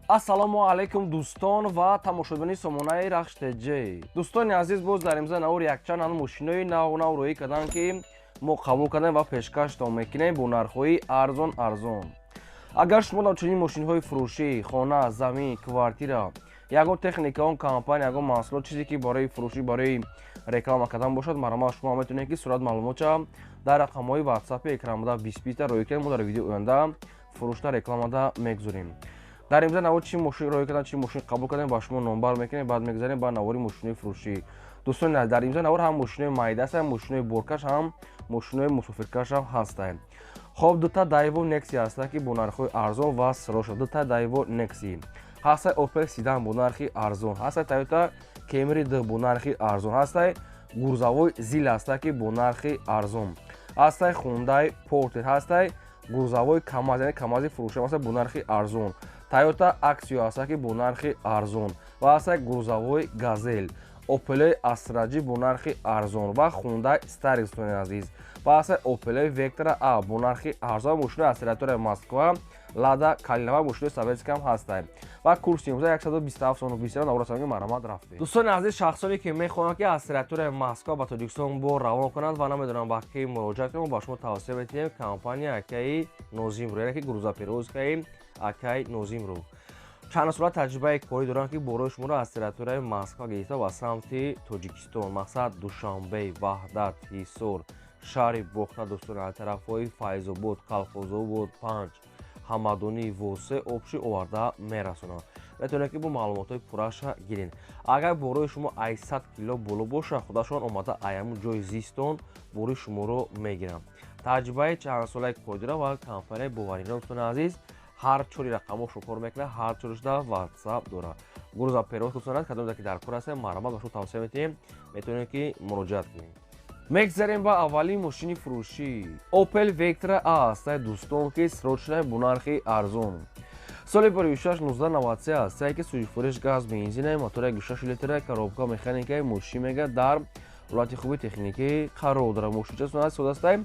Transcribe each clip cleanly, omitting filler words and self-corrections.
Ассалому алайкум, дӯстон ва тамошобинони сомонаи Рахш ТЖ. Дӯстони азиз, боз дар имза навор якчанд ҳан мошинои нав нав рӯӣ карданд, ки мо қабул кардем ва пешкаштон мекунем бо нархҳои арзон арзон. Агар шумо дар чунин мошинҳои фурӯшӣ, хона, замин, квартира, ягон техника, он компания, ягон маҳсулот, чизе ки барои фурӯшӣ, барои реклама кардан бошад, марҳамат, шумо метавонед, ки сурат маълумотча дар рақамҳои ватсапи экранбуда 20 рӯӣ кунед. Мо дар видеои оянда фурӯшта рекламада мегузорем. Дар имза навор чӣ мошин роҳӣ кардан, чӣ мошин қабул кардем, ба шумо номбар мекунем, баъд мегузарем ба навори мошинои фурӯшӣ. Дӯстони, дар имза навор ҳам мошинои майда аст, ҳам мошинои боркаш, ҳам мошинои мусофиркаш ҳам ҳастанд. Хоб, дута Дайво Некси ҳастанд, ки бо нархҳои арзон ва сроша. Дута Дайво Некси ҳастай, Опел седан бо нархи арзон ҳастай, Тойота Кемри д бо нархи арзон ҳастай, грузовой ЗИЛ ҳастай, ки бо нархи арзон ҳастай, Хундай Портер ҳастай, грузовой Камаз, яъне Камази фурӯша ҳастай бо нархи арзон, Тойота Аксио ҳастай, ки бо нархи арзон ва ҳастай грузовой Газел, Опелои Астра Ҷи бо нархи арзон ва Хундай Старикс, дӯстони азиз, ва ҳастай Опелои Вектра А бо нархи арзон, мошинои аз территорияи Москва, Лада Калина ва мошинои советский ҳам ҳастай. Ва курси имрӯза 127 сомону 20. Наврасанги марҳамат, рафтем. Дӯстони азиз, шахсоне ки мехоҳанд, ки аз территорияи Москва ба Тоҷикистон бор равон кунанд ва намедонанд ба кӣ муроҷиат кунанд, ба шумо тавсия медиҳем компания акаи Нозимро, яъне ки грузоперевозкаи акаи Нозимро. Чанд сола таҷрибаи корӣ доранд, ки борои шуморо аз территорияи Москва гирифта ба самти Тоҷикистон, мақсад Душанбе, Ваҳдат, Ҳисор, шаҳри Бохта, дӯстони, аз тарафҳои Файзобод, Калхозобод, Панҷ, Ҳамадонӣ, Восе обши оварда мерасонанд. Метавонед, ки бо маълумотҳои пурраша гиред. Агар борои шумо ай 100 кило боло бошад, худашон омада ай ҳамун ҷои зистон бори шуморо мегиранд. Таҷрибаи чандсолаи корӣ дорад ва компанияи боваринок, дӯстони азиз. Ҳар чори рақамошро кор мекунад, ҳар чоришда ватсап дорад. Грузоперевозка, дӯстон, кадоме ки дар кор ҳастем, марҳамат, ба шумо тавсия медиҳем, метавонед, ки муроҷиат кунед. Мегзарем ба аввалин мошини фурӯшӣ. Опел Вектра А ҳастай, дӯстон, ки срочная, бо нархи арзон. Соли 2006, 1993 ҳастай, ки сӯзишвориш газ, бензина, мотори 6 литра, коробка механикаи. Мошин мега дар ҳолати хуби техникӣ қарор дорад. Мошинча соз астай.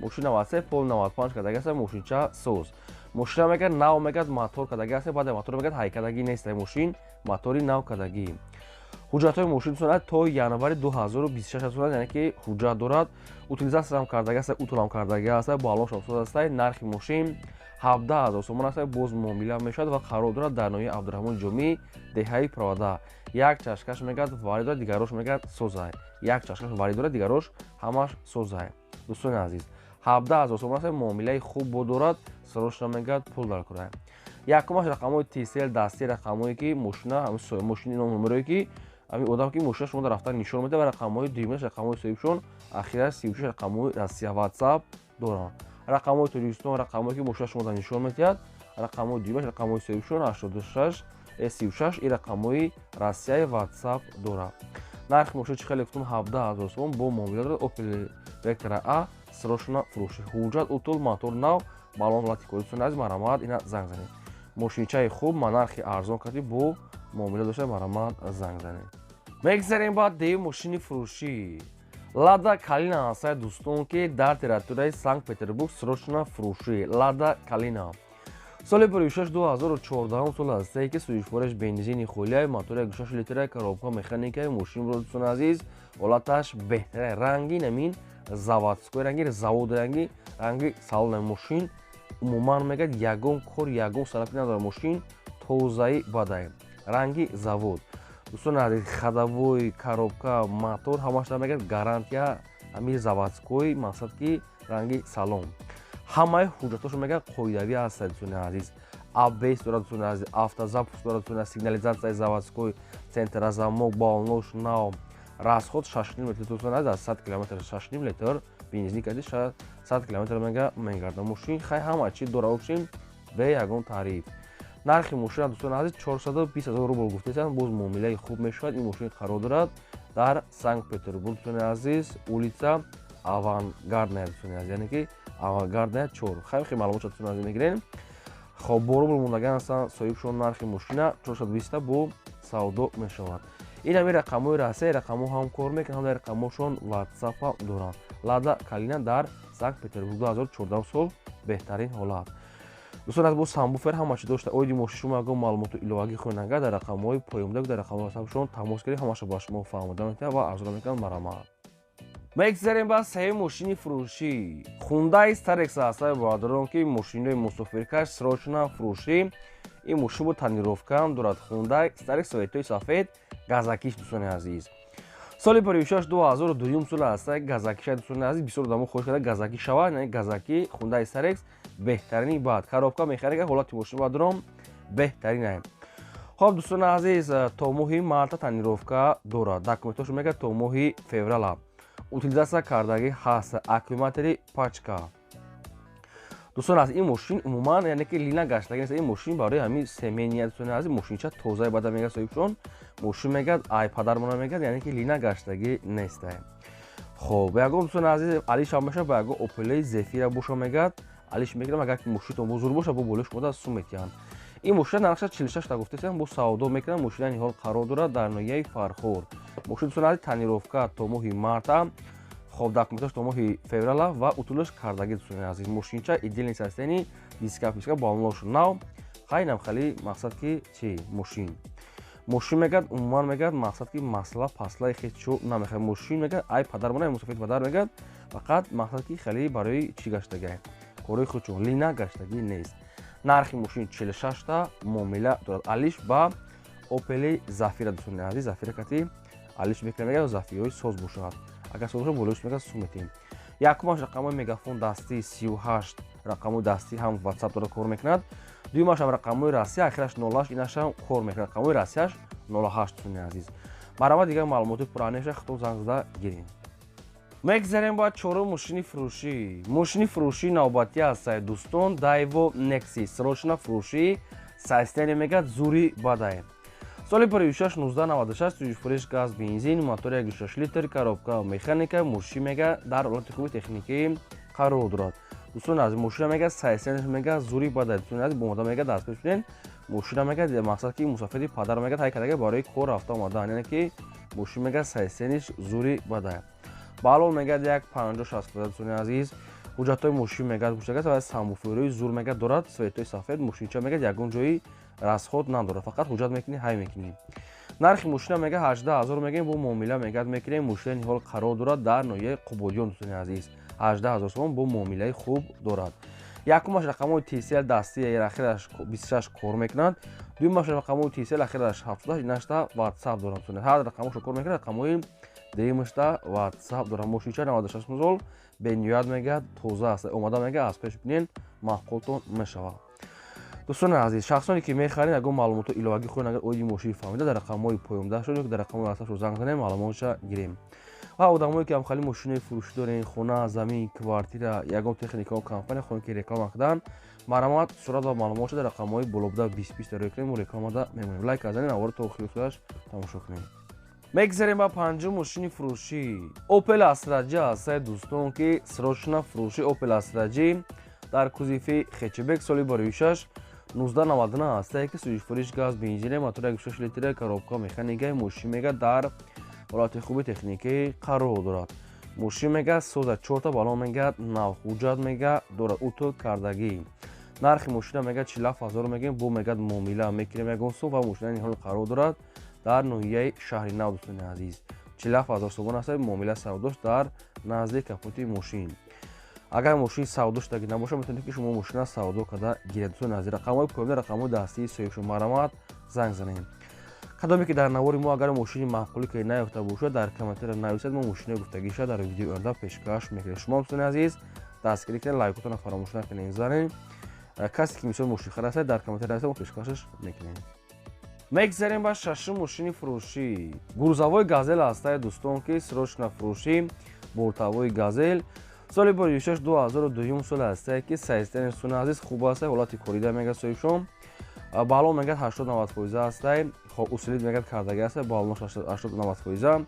Мошин 93, пол 95 кардаги аста. Мошинча соз. Мошина мега нав, мегад мотор кардаги аста, баъде мотор мегад ҳайкадагӣ нестай. Мошин мотори нав кардагӣ. Ҳуҷҷатҳои мошин дусонад то январи 2026 аст, яъне ки ҳуҷҷат дорад. Утилизатсиям кардаги аста, утулам кардаги аста, балоншам соз аста. Нархи мошин 17 000 сомон аста, боз муомила мешавад ва қарор дорад дар ноҳияи Абдураҳмони Ҷомӣ, деҳаи Провода. Як чашкаш мегад вари дорад, дигарош мегад созай. Як чашкаш вари дорад, дигарош ҳамаш созай. Дӯстони азиз, 17 000 сомон аста, муомилаи хуб бо дорад. Срочно мегад пул дар кора. Якумаш рақамҳои Тисел дасти, рақамҳое ки мошина, мошини номерое ки ҳамин одам ки мошина шумо дар рафтан нишон медиҳад, ва рақамҳои дуюмаш рақамҳои соҳибшон, ахираш 36, рақамҳои Россия, ватсап доранд. Рақамҳои Тоҷикистон, рақамҳое ки мошина шумо дар нишон медиҳад, рақамҳои дуюмаш рақамҳои соҳибшон 86 36, и рақамҳои Россияи, ватсап дорад. Нархи мошина чӣ хеле гуфтум, 17 000 сомон, бо муомила дорад. Опел Вектра А, срочно фурӯшӣ, ҳуҷҷат, утул, мотор нав, балон ҳолати корӣ. Дӯстони азиз, марҳамат, ина занг занед. Мошинчаи хуб ма нархи арзон кардӣ, бо муомила дошта, марҳамат, занг занед. Мегзарем ба деви мошини фурӯшӣ. Лада Калина ҳастай, дӯстон, ки дар территорияи Санкт Петербург, срочно фурӯшӣ. Лада Калина соли 56, 2014 сол ҳастае, ки сӯзишвориш бензини холия, мотори 6 литра, коробка механикаи. Мошинро, дӯстони азиз, ҳолаташ беҳтара, ранги намин заводской, ранги завод, ранги салони мошин. Умуман мегӯяд, ягон кор, ягон сарапи надорад, мошин тозаи бадай, ранги завод. Дӯстони азиз, ходовой, коробка, мотор ҳамаша мегӯяд гарантия, ҳамин заводской, мақсад ки ранги салон. Ҳамаи ҳуҷҷатошо мегӯяд қоидавӣ ҳастад. Дӯстони азиз, АБС дорад, дӯстони азиз, автозапуск дорад, дӯстони азиз, сигнализатсияи заводской, центрозамок, балонош нав. Расход 6,5 литр, дӯстони азиз, аз 100 километр 6,5 литр бензин кади 100 километр мега мегарда. Мошин хай ҳама чи дора, общем, бе ягон таъриф. Нархи мошина, дӯстони азиз, 420 000 рубл гуфтесанд, боз муомилаи хуб мешавад. Ин мошин қарор дорад дар Санкт Петербург, дӯстони азиз, улица Авангардная, дӯстони азиз, яъне ки Авангардная 4. Хай, хеле маълумот, дӯстони азиз, мегирем. Хоб, бо рубл мондаган ҳастанд соҳибшон. Нархи мошина 420, бо савдо мешавад. Ин ҳамин рақамҳои Россия, рақамҳо ҳам кор мекунанд, ҳам дар рақамҳошон ватсап ҳам доранд. Лада Калина дар Санкт Петербург, 2014 сол, беҳтарин ҳолат. Дӯстон аз бо сабвуфер ҳама чи дошта. Оиди мошин шумо ягон маълумоту иловагӣ хоҳед, агар дар рақамҳои поёнда, дар рақамҳои ватсапшон тамос гиред, ҳамаша ба шумо фаҳмода метавад ва арзона мекунад. Марамат, мегзарем ба сеюм мошини фурӯшӣ. Хундай Старекс ҳастаи, бародарон, ки мошинои мусофиркаш, срочно фурӯшӣ. Ин мошин бо тонировкаам дорад. Хундай Старекс, цветои сафед, газакиш. Дӯстони азиз, соли 56, 2002 сол ҳаста, газакиша. Дӯстони азиз, бисёр одамо хоҳиш карда газакӣ шавад. Яъне газакӣ Хундай Старекс беҳтарини баъд коробка, механика, ҳолати мошин, бадром, беҳтарин. Хоб, дӯстони азиз, то моҳи марта тонировка дорад, документошо мегӯяд то моҳи феврала утилизация кардагӣ ҳаст, аккумулятори пачка. Дӯстон аз ин мошин умуман, яъне ки лина гаштагӣ нест. Ин мошин барои ҳамин семейный. Дӯстони азиз, мошинча тозаи бада, мегӯяд соҳибшон. Мошин мегӯяд, ай падармона мегӯяд, яъне ки лина гаштагӣ нест. Хоб, ягон, дӯстони азиз, алишам меша ба ягон Опелои Зефира боша, мегӯяд, алиш мекунам. Агар ки мошинтон бузург боша, бо болои шумо сум метиҳанд. Ин мошина нархша 46 та гуфтесам, бо савдо мекунам. Мошина ниҳол қарор дорад дар ноҳияи Фархор. Мошин, дӯстони азиз, тонировка то моҳи марта, хоб, документаш то моҳи феврала ва утулаш кардагӣ. Дӯстони азиз, мошинча идеальный состояние, диска, писка, балонош нав. Хайнам хали мақсад ки чи мошин мегӯяд, умуман мегӯяд, мақсад ки масъала паслаи хеч чӯ намехоҳад. Мошин мегӯяд, ай падар мона, мусофир падар мегӯяд, фақат мақсад ки хеле барои чӣ гаштагӣ, корои худшон лина гаштагӣ нест. Нархи мошин 46 та, муомила дорад. Алиш ба Опели Зафира, дӯстони азиз, Зафира кати алиш мекунад, мегӯяд, Зафираҳои соз бошад. Агар соз бошад, болоиш мегӯяд, сум метиҳем. Якумаш рақамҳои Мегафон дастӣ 38, рақамҳои дастӣ ҳам Ватсап дорад, кор мекунад. Дуюмаш ҳам рақамҳои Россия, ахираш 08, инашам кор мекунад, рақамҳои Россияш 08. Дӯстони азиз, марҳамат, дигар маълумоти пурра худтон занг зада гирем. Мегзарем ба чорум мошини фурӯшӣ. Мошини фурӯшии навбатӣ ҳастае, дӯстон, Дайво Некси, срочно фурӯшӣ. Состояние, мегӯяд, зури бадае. Соли 56, 1996, сӯзишфуриш газ, бензин, мотори 1,6 литр, коробка механика. Мошин, мега, дар ҳолати хуби техникӣ қарор дорад. Дӯстони азиз, мошина, мега, состояниеш, мега, зури бадае. Дӯстони азиз, бомода, мега, даст пеш бинед. Мошина, мега, мақсад ки мусофири падар, мега, тай кардаги барои кор рафта омадан. Яъне ки мошин, мега, состояниеш зури бадае. Балон, мегӯяд, як 50-60%. Дӯстони азиз, ҳуҷҷатҳои мошин, мегӯяд, гӯштагас ва сабвуферҳои зур, мегӯяд, дорад, цветои сафед. Мошинча, мегӯяд, ягон ҷои расход надорад, фақат ҳуҷҷат мекунӣ, ҳай мекунӣ. Нархи мошина, мега, 18 000 мегӯем, бо муомила, мегӯяд, мекунем. Мошина ниҳол қарор дорад дар ноҳияи Қубодиён. Дӯстони азиз, 18 000 сомон, бо муомилаи хуб дорад. Якумаш рақамҳои Тисел дастӣ, ахираш 26, кор мекунад. Дуюмаш рақамҳои Тисел, ахираш 78, инашта Ватсап дорад. Ҳар рақамҳошо кор мекунад, рақамҳои дуюмашта Ватсап дорад. Мошинча 96 сол, бениҳоят, мегӯяд, тоза аст. Омада, мегӯяд, аз пеш бинен, маъқултон мешавад. Дӯстони азиз, шахсоне ки мехаред, ягон маълумоту иловагӣ хоҳед, агар оиди мошини фаҳмида, дар рақамҳои поёнда шуд ё дар рақамҳои ватсапшо занг занем, маълумотша гирем. Ва одамое ки ҳамхали мошинои фурӯшӣ дорем, хона, замин, квартира, ягон техникао, компания хоҳем ки реклама кардан, марҳамат, сурат ва маълумотша дар рақамҳои болобуда 20 20 дароя кунем, мо рекламада мемонем. Лайк занед, навори то охири худаш тамошо кунем. Мегзарем ба панҷум мошини фурӯшӣ. Опел Астра Ҷи ҳастае, дӯстон, ки срочно фурӯшӣ. Опел Астра Ҷи дар кузови хэтчбек, соли 26, 1999 ҳастае, ки сӯзишфуриш газ, бензине, мотор 1,6 литра, коробка механикаи. Мошин, мега, дар ҳолати хуби техникӣ қарор дорад. Мошин, мега, соза, чорта балон, мега, нав, ҳуҷҷат, мега, дорад, утӯ кардагӣ. Нархи мошина, мега, 47 000 мегӯем, бо, мега, муомила мекунем ягон сум. Ва мошина ниҳол қарор дорад дар ноҳияи Шаҳри Нав. Дӯстони азиз, 47 000 сомон аст, муомила савдош дар назди капоти мошин. Агар мошин савдо шудаги набошад, метавонед ки шумо мошина савдо карда гиред. Дӯстони азиз, рақамҳои поёнда рақамҳои дастии соҳибшо, марҳамат, занг занем. Кадоме ки дар навори мо агар мошини маъқулӣ ки наёфта бошад, дар комментария нависед, мо мошинои гуфтагиша дар видеои оянда пешкаш мекунем. Шумо, дӯстони азиз, дастгирӣ кунед, лайкотонро фаромӯш накунед, занед. Касе ки мисол мошинхар аст, дар комментария нависед, мо пешкашаш мекунем. Мегзарем ба шашум мошини фурӯшӣ. Грузовой Газел ҳастае, дӯстон, ки срочно фурӯшӣ. Бортовой Газел, соли 26, 2002 соли ҳастае, ки состояние, дӯстони азиз, хуб аст, ҳолати корида, мегӯяд соҳибшон. Балон, мегӯяд, 80-90 фоиза ҳастай. Хоб, усилить, мегӯяд, кардаги аст, балонош 80-90 фоиза,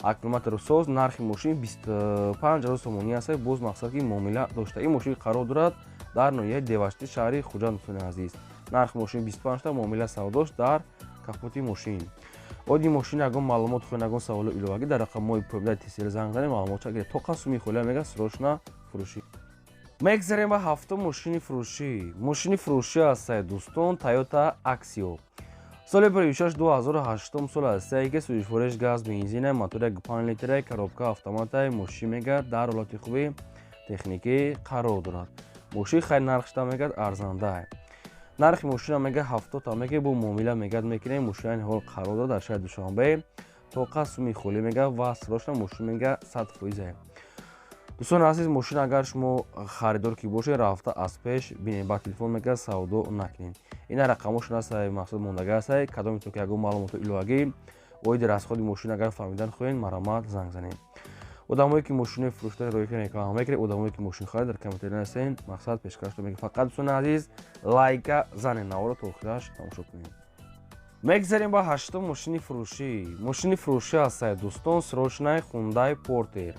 аккумулятору соз. Нархи мошин 25 000 сомонӣ аст, боз мақсад ки муомила дошта. Ин мошин қарор дорад дар ноҳияи Деваштӣ, шаҳри Хуҷанд. Дӯстони азиз, нархи мошин 25та, муомила савдош дар капоти мошин. Оиди мошин ягон маълумот хоҳед, ягон саволу иловагӣ, дар рақамҳои поёндаи Тисел занг занед, маълумотша гиред. Тоқа суми холия, мегӯяд, срочно фурӯшӣ. Мегзарем ба ҳафтум мошини фурӯшӣ. Мошини фурӯшӣ ҳастае, дӯстон, Toyota Axio. Соли 16 2008 сол ҳастае, ки сӯзишвориш газ бензина, мотор 5 литра, коробка автомата. Мошин мегӯяд, дар ҳолати хуби техникӣ қарор дорад. Мошин хай нархшда мегӯяд, арзанда. Нархи мошина мегӯяд, 70 мега, бо муомила мегӯяд, мекунем. Мошина ҳол қарор дорад дар шаҳри Душанбе. Тоқа суми холӣ мегӯяд ва срочно мошин мегӯяд, 100%. Дӯстони азиз, мошин агар шумо харидор ки бошед, рафта аз пеш бинед, ба телефон мегӯяд, савдо накунед. Ина рақамошон ҳаста, мақсад мондага ҳаста. Кадометон ки ягон маълумоти иловагӣ оиди расходи мошин агар фаҳмидан хоҳед, марҳамат, занг занед. Одамое ки мошинои фурӯшта роӣ реклама мекунед, одамое ки мошин харид, дар комментария ҳастен, мақсад пешкашто мекунед. Фақат, дӯстони азиз, лайка занед, наворо то охираш тамошо кунед. Мегзарем ба ҳаштум мошини фурӯшӣ. Мошини фурӯшӣ ҳастае, дӯстон, срочный Хундай Портер.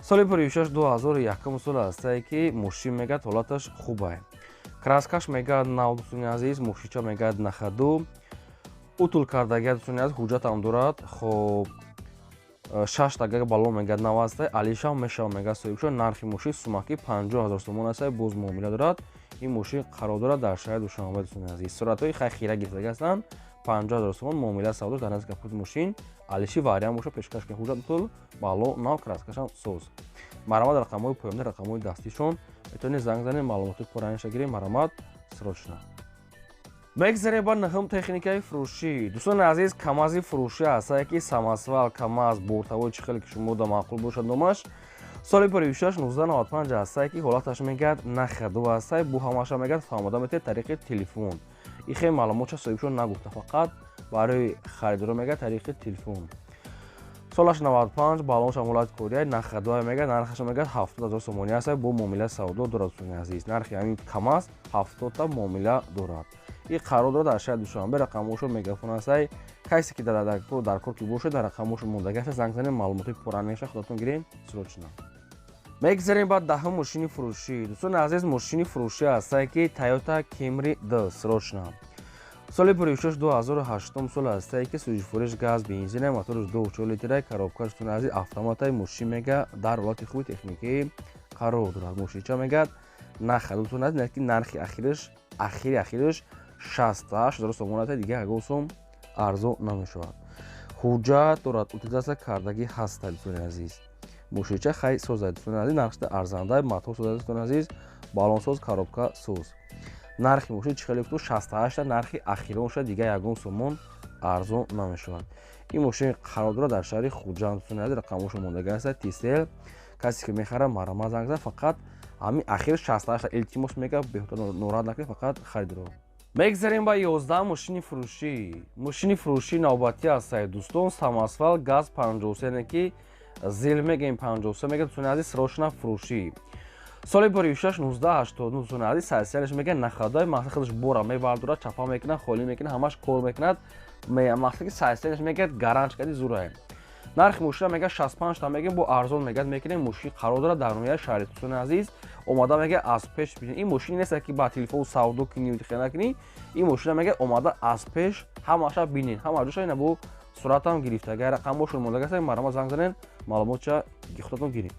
Соли 16 2001 сол ҳастае, ки мошин мегӯяд, ҳолаташ хубае, краскаш мегӯяд, нав. Дӯстони азиз, мошинча мегӯяд, на ходу утул кардагия. Дӯстони азиз, ҳуҷҷатам дорад. Хоб, шаш тага баллон мегӯяд, нав ҳастае, алишам мешава, мегӯяд соҳибшо. Нархи мошин сумакӣ 50 000 сомон ҳастае, боз муомила дорад. Ин мошин қарор дорад дар шаҳри Душанбе. Дӯстони азиз, суратҳои хай хира гирифтага ҳастанд. 50 000 сомон муомила савдо дар назди капоти мошин алиши вариант боша, пешкаш кунед. Ҳуҷҷат утул, баллон нав, краскашам соз. Марҳамат, рақамҳои поёнда рақамҳои дастишон, метавонед занг занед, маълумоти пурраниша гиред. Марҳамат, срочно. Мегзарем ба нӯҳум техникаи фурӯшӣ. Дӯстони азиз, Камази фурӯшӣ ҳастае, ки самосвал, Камаз, бортовой, чӣ хеле ки шумо да маъқул бошад номаш. Соли 16 1995 ҳастае, ки ҳолаташ мегӯяд, на ходу ҳастае. Бу ҳамаша мегӯяд, фаҳмода метавед тариқи телефон. И хеле маълумотша соҳибшон нагуфта, фақат барои харидоро мегӯяд, тариқи телефон. Солаш 95, баллоншам ҳолати кория, на ходу мегӯяд. Нархаша мегӯяд, 70 000 сомонӣ ҳастае, бо муомила савдо дорад. Дӯстони азиз, нархи ҳамин Камаз 70та муомила дорад. И қарор дорад дар шаҳри Душанбе. Рақамҳошо мегафон ҳастае. Касе ки дар кор ки бошед, дар рақамҳошо мондагӣ ҳаста, занг занед, маълумоти пурраниша худатон гиред срочно. Мегзарем ба даҳум мошини фурӯшӣ. Дӯстони азиз, мошини фурӯшӣ ҳастае, ки Toyota Camry D, срочно. Соли 16 2008 сол ҳастае, ки сӯзишвориш газ бензина, мотораш 2,4 литра, коробкаш, дӯстони азиз, автоматаи. Мошин мега, дар ҳолати хуби техникӣ қарор дорад. Мошинча мегӯяд, на ходу, дӯстони азиз, ки нархи ахираш, ахири ахираш 68 000 сомон аст, дига ягон сом арзон намешавад. Ҳуҷҷат дорад, утилизация кардагӣ ҳаста. Дӯстони азиз, мошинча хай созад. Дӯстони азиз, нархшда арзанда, мотор созад. Дӯстони азиз, баллонсоз, коробка соз. Нархи мошин чӣ хеле гуфту, 68-та нархи ахирон шуда, дига ягон сомон арзон намешавад. Ин мошин қарор дорад дар шаҳри Хуҷанд. Дӯстони азиз, рақамҳошо мондагӣ ҳаста, Тисел. Касе ки мехарад, марҳамат, занг зад. Фақат ҳамин ахир 68-та, илтимос мекард, беҳуда норат накунед, фақат харидро. Мегзарем ба 11 мошини фурӯшӣ. Мошини фурӯшӣ навбатӣ ҳастае, дӯстон, самосвал газ 53, яъне ки ЗИЛ мегӯем, 53 мегӯяд. Дӯстони азиз, срочно фурӯшӣ. Соли 16 1989. Дӯстони азиз, сарсиянаш мегӯяд, на ходу, мақсад худаш бора мебардорад, чапа мекунад, холӣ мекунад, ҳамаш кор мекунад. Мақсад ки сарсиянаш мегӯяд, гаранч кади зурае. Нархи мошина мегӯяд, 65 та мегӯем, бо арзон мегӯяд, мекунем. Мошин қарор дорад дар ноҳияи шаҳри. Дӯстони азиз, омада мегӯяд, аз пеш бинед. Ин мошин нест, ки ба телефон савдо кунӣ, хел накунӣ. Ин мошина мегӯяд, омада аз пеш ҳамаша бинед, ҳама ҷоша ина бо суратам гирифта. Агар рақамҳошон мондага аст, марҳамат, занг занед, маълумотша худатон гиред.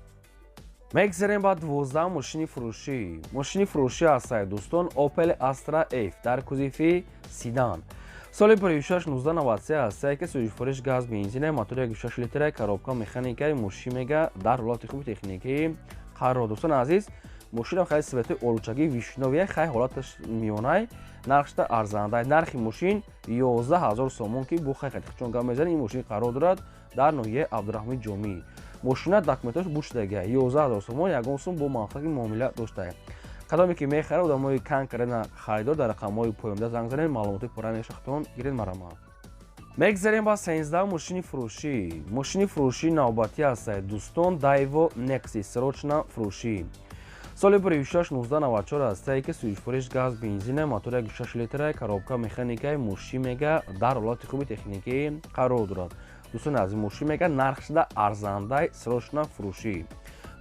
Мегзарем ба 12 мошини фурӯшӣ. Мошини фурӯшӣ ҳастае, дӯстон, Opel Astra F дар кузови седан. Соли 16 1993 ҳастае, ки сӯзишвориш газ бензина, мотори 1,6 литра, коробка механикаи. Мошин мега, дар ҳолати хуби техникӣ қарор. Дӯстони азиз, мошинам хеле цвети олучагӣ, вишнёвый, хай ҳолаташ миёнай, нархшда арзанда. Нархи мошин 11 000 сомон, ки бу хай хатихчон гап мезанад. Ин мошин қарор дорад дар ноҳияи Абдураҳмони Ҷомӣ. Мошина документош бушдага, 11 000 сомон, ягон сум бо мавфақи муомила доштая. Кадоме ки мехарад, одамои конкретно харидор, дар рақамҳои поёнда занг занед, маълумоти пурра мешахтон гиред, марҳамат. Мегзарем ба 13 мошини фурӯшӣ. Мошини фурӯшӣ навбатӣ ҳастае, дӯстон, Daewoo Nexia, срочно фурӯшӣ. Соли 16 1994 ҳастае, ки сӯзишвориш газ бензина, мотор 1,6 литра, коробка механикаи. Мошин мега, дар ҳолати хуби техникӣ қарор дорад. Дӯстони азиз, мошин мега, нархшда арзандай, срочно фурӯшӣ.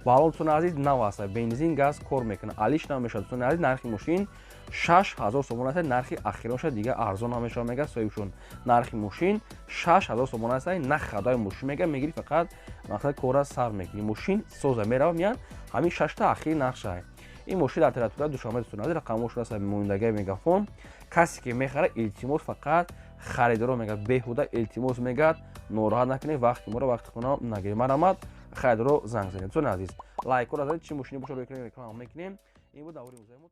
Баллон, дӯстони азиз, нав аст, бензин, газ кор мекунад, алиш намешавад. Дӯстони азиз, нархи мошин 6000 сомон аст, нархи ахиронша, дига арзон намешавад, мега соҳибшон. Нархи мошин 6000 сомон аст, на ходу мошин мега, мегири, фақат мақсад кора сар мекунӣ. Мошин соза, мерава, меяд, ҳамин шашта ахири нархшай. Ин мошин дар территорияи Душанбе, дӯстони азиз, рақамҳо шудааст мондагии Мегафон. Касе ки мехара, илтимос, фақат харидоро мегӯяд, беҳуда илтимос мегӯяд, нороҳат накунед, вақти моро, вақти хона нагиред. Марҳамат, харидоро занг занед. Дӯстони азиз, лайкҳоро занед, чӣ мошине бошад, рӯй кунем, реклама мекунем. Ин буд даври музаи мо.